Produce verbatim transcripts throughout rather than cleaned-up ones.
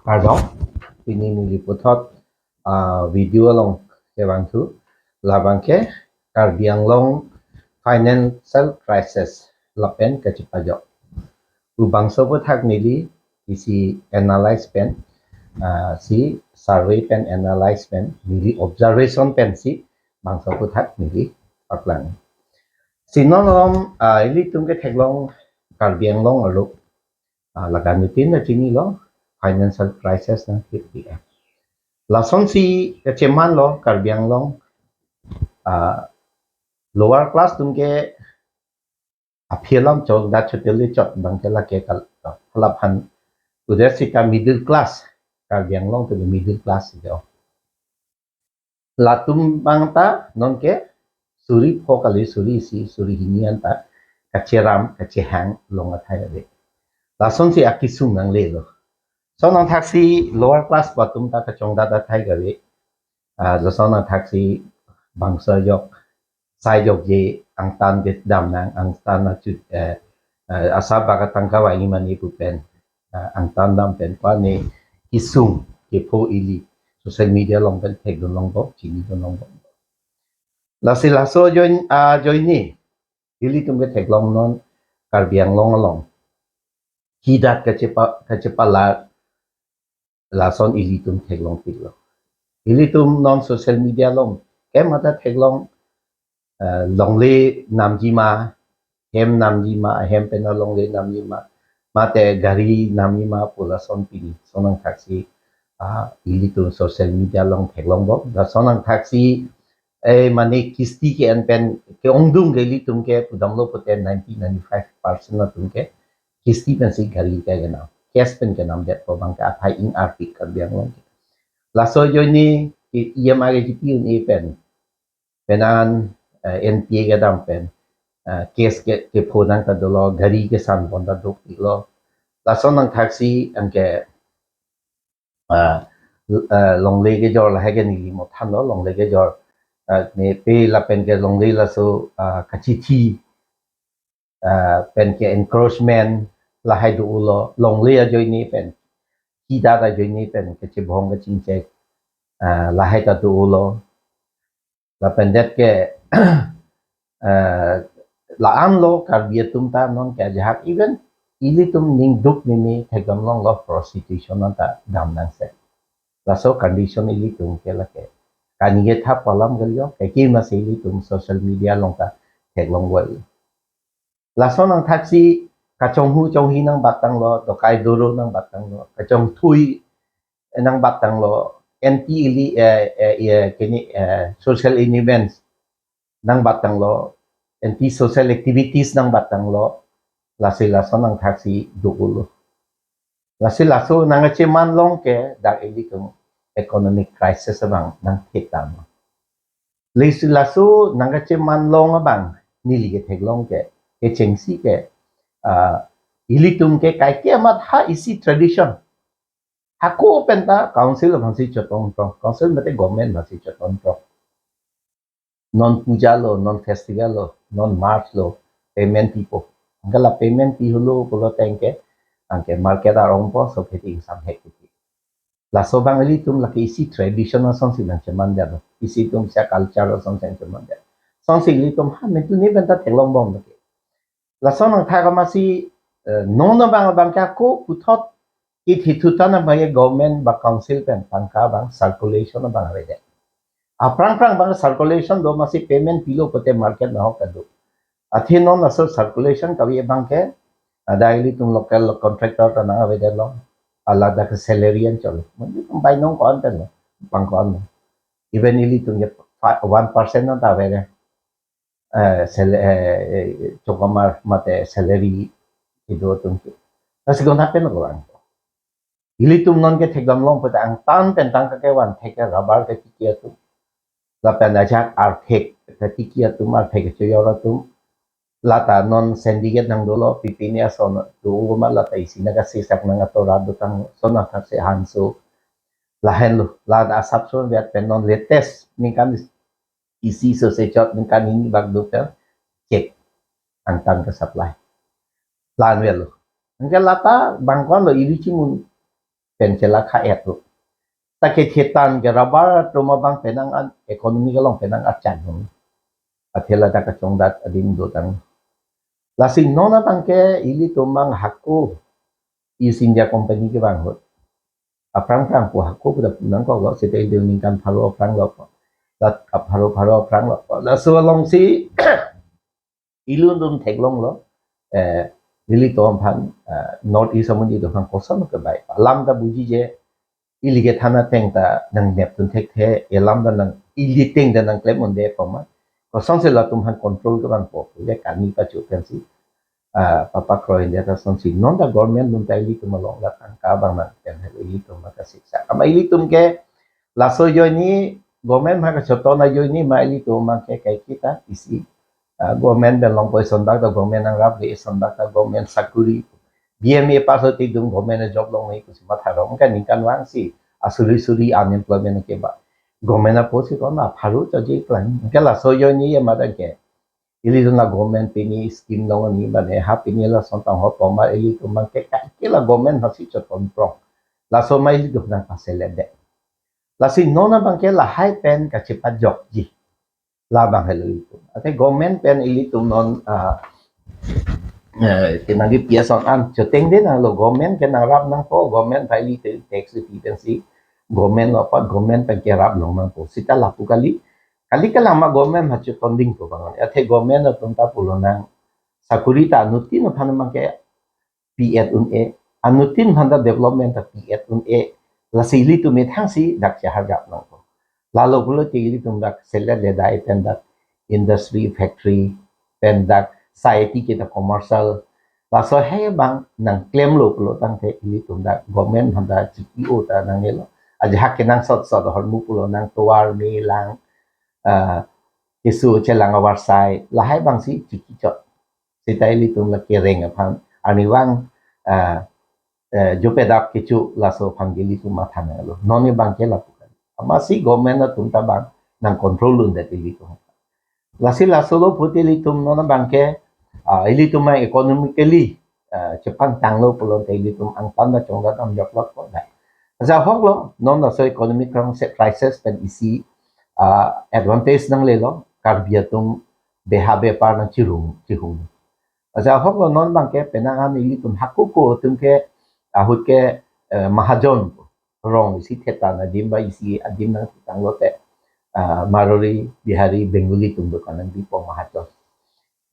Kardom, pini neli puthot, ah, video along kevangthu, labang ke Karbi Anglong financial crisis lapen kachepajok. Pu bangso aphuthak neli isi analyze pen, ah, si survey pen analyze pen, neli observation pensi bangso aphuthak neli paklang. Si non along, ah, ilitum ketheklong Karbi Anglong arlo, ah, laga nitin na chinilo, financial crisis nangkip di. Lasonsi kachemanlo Karbi Anglong, ah, lower class atum ke aphi alam chok da chotele chot abang ke lake kal-, kalap han. Udah sita middle class, Karbi Anglong atum middle class jo. Latum abang ta non ke suri pho kali, suri isi, suri hini anta kacheram kachehang along athai ave. Lasonsi akesung nanglelo. Lason angthaksi lower class atum ta kachongdat athai kave. Ah, lason angthaksi bangso ajok, sai ajokji angtan kedam nang, angtan achut, eh, eh, asap bak atangka vangji mane pu pen, ah, angtan dam pen ko-an kesung kepho ili social media along pen thekdun longbom, chinidun longbom. Lasi laso ajoin-, ah, ajoine ilitum ketheklong non Karbi Anglong along kidat kachepa-, kachepalar lason ilitum theklongpiklo. Ilitum non social media along kemata theklong, eh, longle namji ma, hem namji ma, hem pen longle namji ma, mate gari namji ma pu lason pini. Lason angthaksi, ah, ilitum social media along theklongbom. Lason angthaksi, eh, mane kisti ke-en pen ke-ongdung ke ilitum ke pudamlo pute ninety, ninety-five percent atum ke kisti pensi gari ke kenam. Cash pen kenamdetpo abang ke aphai ingarpik Karbi Anglong ke. Laso ajoine ke E M I ke chipi un-e pen, penang, eh, N P A kedam pen, eh, cash ke, kepho nang ta dolo, gari kesan pon ta dopiklo. Lason angthaksi anke, ah, eh, longle kejor lahai ke neli mo thanlo, longle kejor, eh, ne pe lapen ke longle laso, ah, kachithi, ah, pen ke encroachment lahai dolo, longle ajoine pen, kidat ajoine pen kachebong kachingchek, ah, lahai ta dolo. Lapen det ke, eh, la-anlo Karbi atum ta non ke ajahak, even ilitum ning duk mimi theklong longlo, prostitution anta dam nangse. Laso condition ilitum ke lake. Kani kethap alam kalilo, kekimasi ilitum social media along ta theklong gol. Lason angthaksi kachonghu chonghi nangbat tanglo, dokai doro nangbat tanglo, kachongthui nangbat tanglo, anti ili, eh, eh, eh, kini, eh, social events nangbat tanglo, anti social activities nangbat tanglo, lasi lason angthaksi dolo. Lasi laso nangkacheman along ke dak ilitum economic crisis abang nangthek tanglo. Lasi laso nangkacheman along abang neli ketheklong ke, kechengsi ke, ah, ilitum ke kaike amat ha isi tradition. Hako pen ta council aphansi chotong tong, council mate government aphansi chotong tong. Non puja lo, non festival lo, non March lo, payment pipo. Anke la payment pi holo pulo tangte, anke market arongpo, so keti ingsam hek keti. Laso abang ilitum lake isi tradition asonsi nangchemandetlo, isi atum isi culture asonsi nangchemandet. Lasonsi ilitum ha mentu ni pen ta theklongbom lake. Lason angthak amatsi, eh, non abang abang ke ako puthot it hithutan abang ye government ba council pen tangka abang circulation abang avedet. Aphrang phrang abang circulation do amatsi payment pilo pute market nahok ta do. Athe non laso circulation kave abang ke, ada ilitum local contractor ta nang avedet lo, alada ke salary an cholo. Mungkin bainong ko-an pen lo, bang ko-an lo. Even ilitum ye fi-, one percent nang ta avedet. Eh, sal-, eh, eh, chokamar mate salary ido atum ke. Lasi konat pen lo ko-an. Ilitum non ke thekdam long pute angtan pen tangka kevan thek ke rubber ketiki atum. Lapen ajahak arthek ketiki atum, arthek kechoyor atum. Lata non syndicate nangdolo, pipini ason do uma lata isi nangkasisak nang atora dotang son angthaksi hanso. Lahenlo, lata asap son biat pen non latest ningkan isi so se chot ningkan hini bak do pen chek angtan ke supply. La-an avelo. Anke lata bang ko-an lo ili chimun. pen chela kha-et lo. Ta kethe tan ke rubber atum abang penang an economy along penang archan hong. Athe ladak kachongdat adim dotang. Lasi non abang ke ilitum abang hako East India Company kevang ahut. Aphrang phrang pu hako pu ta pu nangkok lo, seta ilitum ningkan pharo aphrang lo. Lat apharo pharo aphrang lo. Laso alongsi ilitum theklonglo, eh, ilitum aphan, eh, North East amonit atum aphan koson ke bai. Alam ta bujije, ili kethan ateng ta nangnepdun thekthe, elam ta nang ili ateng ta nangklem un-e pama. Kosonsi latum aphan control kevangpo, le kani pachu pensi, ah, papakroi un-e ta sonsi. Non ta government atum ta ilitum along la tangka abang nangpen helo ilitum maka siksa. Ama ilitum ke laso ajoine government maka choton ajoine ma ilitum maka kai kita isi. Ah, government pen longpo, eson bak ta government nangrap le, eson bak ta government sakuri. B M A pass oti dum government job longle pusi matha rong kan ningkan vangsi asuri suri unemployment ke ba. Government aposi kon ma pharo choji klang. Ke laso ajoine ye madan ke. Ilitum la government pini scheme long ni mane ha pini lason tang ho poma ilitum abang ke kai ke la government hasi choton prong. Laso ma ilitum nangpaselet det. Lasi non abang ke lahai pen kachepajokji. Labang helo ilitum. Ate government pen ilitum non, ah, eh, kenangji P S on an choteng de nanglo, government ke nangrap nangpo, government pen ilitum tax pi pensi government lo pat government pen kerap long nangpo. Seta lapu kali, kali kalama government ha choton dingpo abang. Ate government atum ta pulo nang sakuri ta anuttin aphan abang ke pi-et un-e, anuttin aphan ta development ta pi-et un-e, lasi ilitum methangsi dak chehar gap nangpo. Lalo pulote ilitum dak selet ledai pen dak industry, factory, pen dak society ke dak commercial. Laso he abang nangklemlo pulo tangte ilitum dak government aphan ta chiki-o ta nangnelo. Ajahak kenangsot sot ahormu pulo nang tovar me lang, ah, keso chelang avarsai, lahai abangsi chiki chot. Seta ilitum la kereng aphan, arnivang, ah, eh, jopedap kecho laso aphan ke ilitum matha nanglo. Non abang ke lapu kali. Amatsi government atum ta abang nang control un-edet ilitum. Lasi laso lo pulote ilitum non abang ke, ah, ilitum ma economically, ah, chepangtanglo pulote ilitum angtan ta chongdat damjok lok ko da. Ajahak lo, non laso economic crisis pen isi, ah, advantage nanglelo, Karbi atum beha bepar nangchirung, chihung. Ajahak lo non abang ke penang an ilitum hako ko atum ke ahut ke, eh, mahajon rong isi thetan adim ba isi adim nangtanglote, ah, Marwari, Bihari, Bengali atum dukan nangbipo mahajon.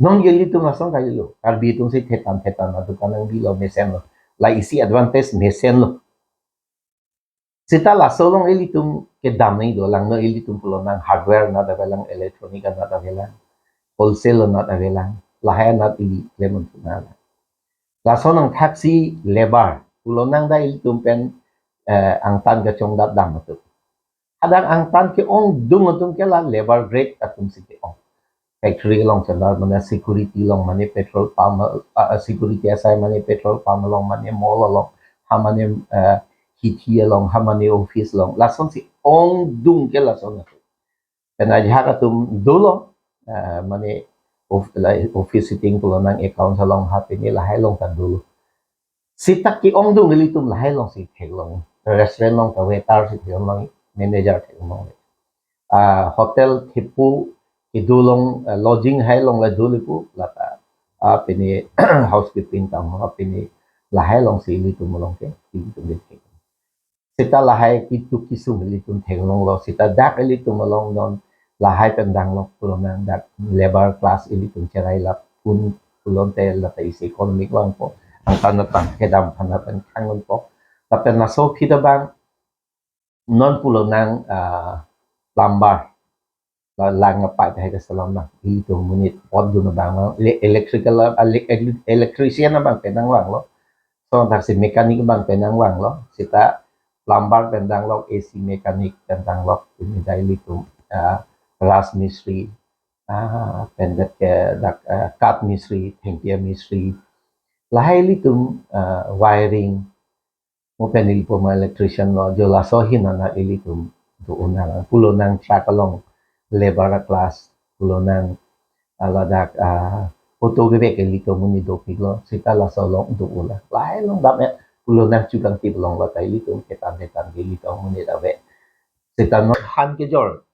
Non ilitum asong kalilo, Karbi atumsi thetan thetan adukan nangbilo mesenlo. La isi advantage mesenlo. Seta laso along ilitum kedam nangji do, langno ilitum pulo nang hardware anat avelang, electronic anat avelang, wholesale anat avelang, lahai anat ili klem un-e nang. Laso nangthaksi labour pulo nang ta ilitum pen, eh, angtan kachongdat dam atum. Hadak angtan ke-ongdung atum ke la labour grade atumsi ke-ong. Factory along chandar mane security along mane petrol pump, ah, security asai mane petrol pump along mane mall along ha mane, eh, hithi along ha mane office along lasonsi ongdung ke lason atum. Pen ajahak atum dolo, eh, mane of-, la office sitting pulo nang accounts along ha pini lahai along ta dolo. Seta ke-ongdung ilitum lahai alongsi theklong. Restaurant along ta waiter si theklong, manager theklong. Ah, hotel thepo kedo along, ah, lodging hai along la dolo pu lata. Ah, pini housekeeping tang ho, pini lahai alongsi ilitum along ke, ilitum ke theklong. Seta lahai kitu kisung ilitum theklonglo, seta dak ilitum along non lahai pen danglok pulo nang dak labour class ilitum cherai lap un pulote lata isi economic vangpo, angtan atang kedam aphan pen khangunpo. Lapen laso aphi ta abang non pulo nang, ah, plumber, la lang apai ta hai kasalam na, ilitum monit pot dun abang, ele-, electrical, ele-, ele-, electrician abang penang vanglo. So thaksi mechanic abang penang vanglo. Seta plumber pen danglok, A C mechanic pen danglok, pini ta ilitum, ah, raj mistri, ah, pen dak ke dak, ah, kat mistri, thengpi amistri. Lahai ilitum, ah, wiring, mo pen ilitum electrician lo, jo laso ahin anat ilitum do-un nang, pulo nang truck along labour class, pulo nang ladak, ah, auto kevek ilitum monit dopiklo, seta laso along do-un nang. Lahai along dam-et, Pulo nang chukang ti belong lo ta ilitum ketan ketan ke ilitum amonit ave. Seta non han kejor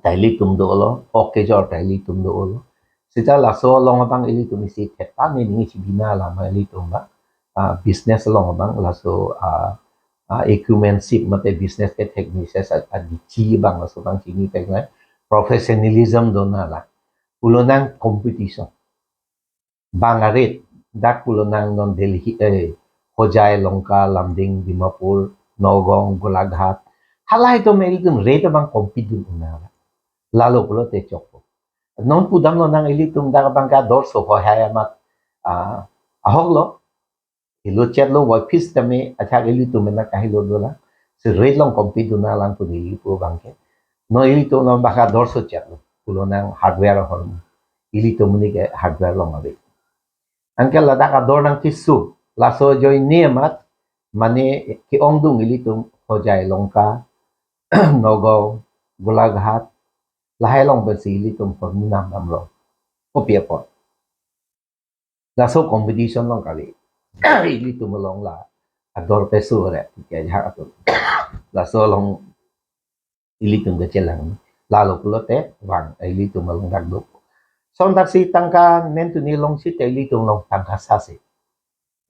ta ilitum dolo, ok kejor ta ilitum dolo. Seta laso along abang ilitum isi thetan ni ning isi bina lama ilitum ba. Ah, business along abang laso, ah, ah, equipment sip mate business ke techniques a, a dichi abang laso abang chini pek na professionalism dona la. Pulo nang competition. Bang arit, dak pulo nang non Delhi, eh, Hojai, Lanka, Lumding, Dimapur, Nagaon, Golaghat. Halahei atum ilitum rate abang compete dun una. Lalo pulote chokpo. Non pudamlo nang ilitum dak abang ke ador so ho hai amat, ah, ahok lo. Hilo chet lo wai phis tame ajahak ilitum mena kahilo dolang. Si rate along compete dun alang pu neli pu abang ke. Non ilitum non baka ador so chet lo. Pulo nang hardware ahormu. Ilitum ni ke hardware along ave. Anke ladak ador nang kisu. Laso ajoine amat mane ke-ongdung ilitum Hojai, Lanka, Nagaon, Golaghat. Lahai along pensi ilitum hormu nam nam lo. Kopi apot. Laso competition along kali. Ilitum along la ador pesu re, ke ajahak atum. Laso along ilitum kechelang. Lalo pulote vang, ilitum along dak do. Sontak si tangka nen tuni along si te ilitum along tangka sase.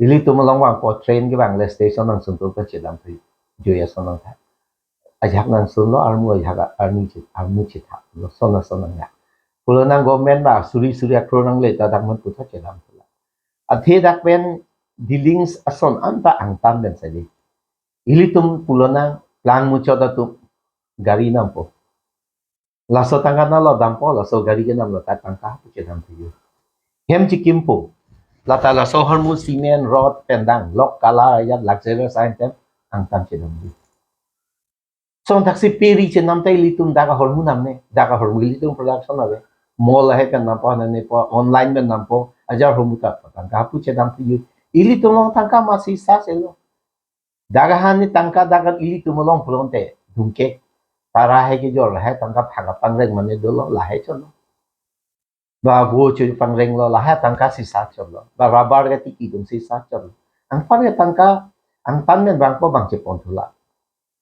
Ilitum along vangpo train ke vang le station nang suntu ke chedam tu. Joya sonang tha. Ajahak nang sunlo armu ajahak armu chit, armu chit tha. Lo sona sona ya. Pulo nang government ba suri suri akro nang le ta dak man putha chedam tu la. Athe dak pen dealings ason anta angtan den sali. Ilitum pulo nang plang muchot atum gari nampo. Laso tangka nalo dampo, laso gari ke namlo ta tangka pu chedam tu. Hem chikimpo. Lata laso hormu cement, rod, pendang, lok kala, ya luxurious item, angtan chedam tu. Sontak si peri chenam ta ilitum dak ahormu nam ne, dak ahormu ilitum production ave. Mall ahe pen nampo, nane po, online pen nampo, ajar hormu ta tangka pu chedam tu. Ilitum along tangka masi sase lo. Dak ahan ni tangka dak ilitum along pulote dungke. Tara hai kejor hai tangka phaka pangreng mane dolo lahai cholo. Ba vo chu pangreng lo lahai tangka sisa cholo. Ba rubber ke tiki dum sisa cholo. Angpan ke tangka angtan men bangpo bang chepon thula.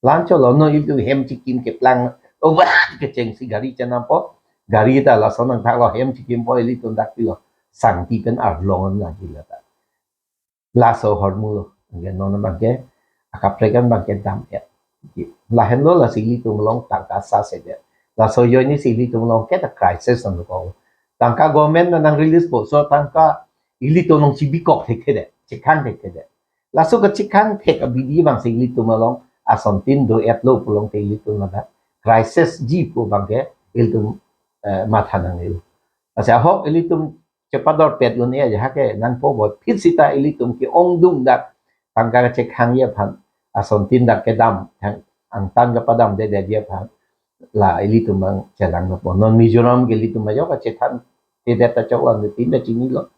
Lan cholo non ilitum hem chikim keplang. O ba kecheng si gari chenampo. Gari ta lason nang thak lo hem chikimpo ilitum dak pilo. Sangti pen arlong an lagi lata. Laso hormu lo. Anke non abang ke akaprek an abang ke dam ya. Lahenlo lasi ilitum along tangka sase de. Laso ajoine si ilitum along ke ta crisis an ko. Tangka government nang release po. So tangka ilitum along chibikok thekthedet. Chekhang thekthedet. Laso kechekhang thek abidi abang si ilitum along asontin do-et lo pulote ilitum ladak crisis ji pu abang ke ilitum, eh, matha nangji. Lasi ahok ilitum chepador pet un-e ajahak ke nangpo bo phit sita ilitum ke-ongdung dak tangka chekhangji aphan asontin dak kedam thang angtan kepadam dedetji aphan la ilitum abang chelang lo po. Non Mizoram ke ilitum ajok kachethan kedet ta choklo, nutin ta chinilo.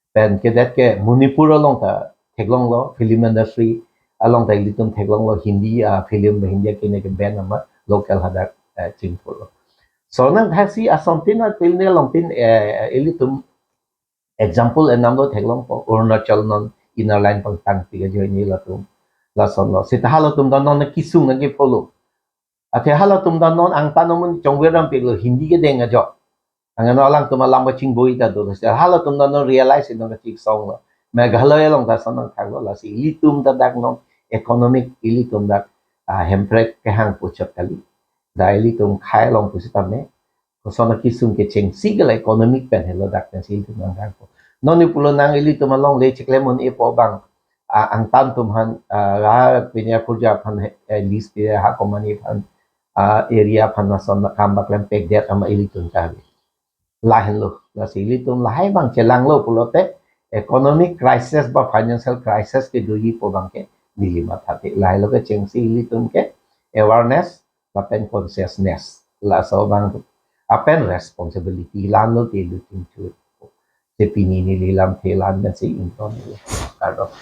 Pen kedet ke Manipur along ta theklong lo film industry along ta ilitum theklong lo Hindi, ah, film Hindi kene ke ban amat local hadak, eh, chingthur lo. So nang thasi asontin a pilne along tin, eh, ilitum example enam lo theklong po Arunachal non Inner Line pangtang pi ajoine latum. Lason lo. Sita halatum ta non kisung nangji polo. Athe halatum ta non angtan amun chongver ram pik lo Hindi kedeng ajok. Angan alangtum alam ba chingboi ta do. Sita halatum ta non realize non kachik song lo. Meghalaya along ta sonang thak lo lasi ilitum ta dak non economic ilitum dak, ah, hemprek kehang puchot kali. Da ilitum khai along pusitame. Koson akisung kechengsi ke la economic pen helo dak pensi ilitum nang dangpo. Non ni pulo nang ilitum along le cheklem un-e po abang, ah, angtan atum aphan, ah, ra pinya kurja aphan, eh, list pinya ha komani aphan, ah, area aphan lason akam ba klem pekdet ama ilitum ta. Lahenlo, lasi ilitum lahai abang chelang lo pulote economic crisis ba financial crisis kedoji pu abang ke neli matha te. Lahai lo kechengsi ilitum ke awareness lapen consciousness. Laso abang apen responsibility lan lo te ilitum chu. Te pini neli lamthe lan pensi ington neli. Kardom.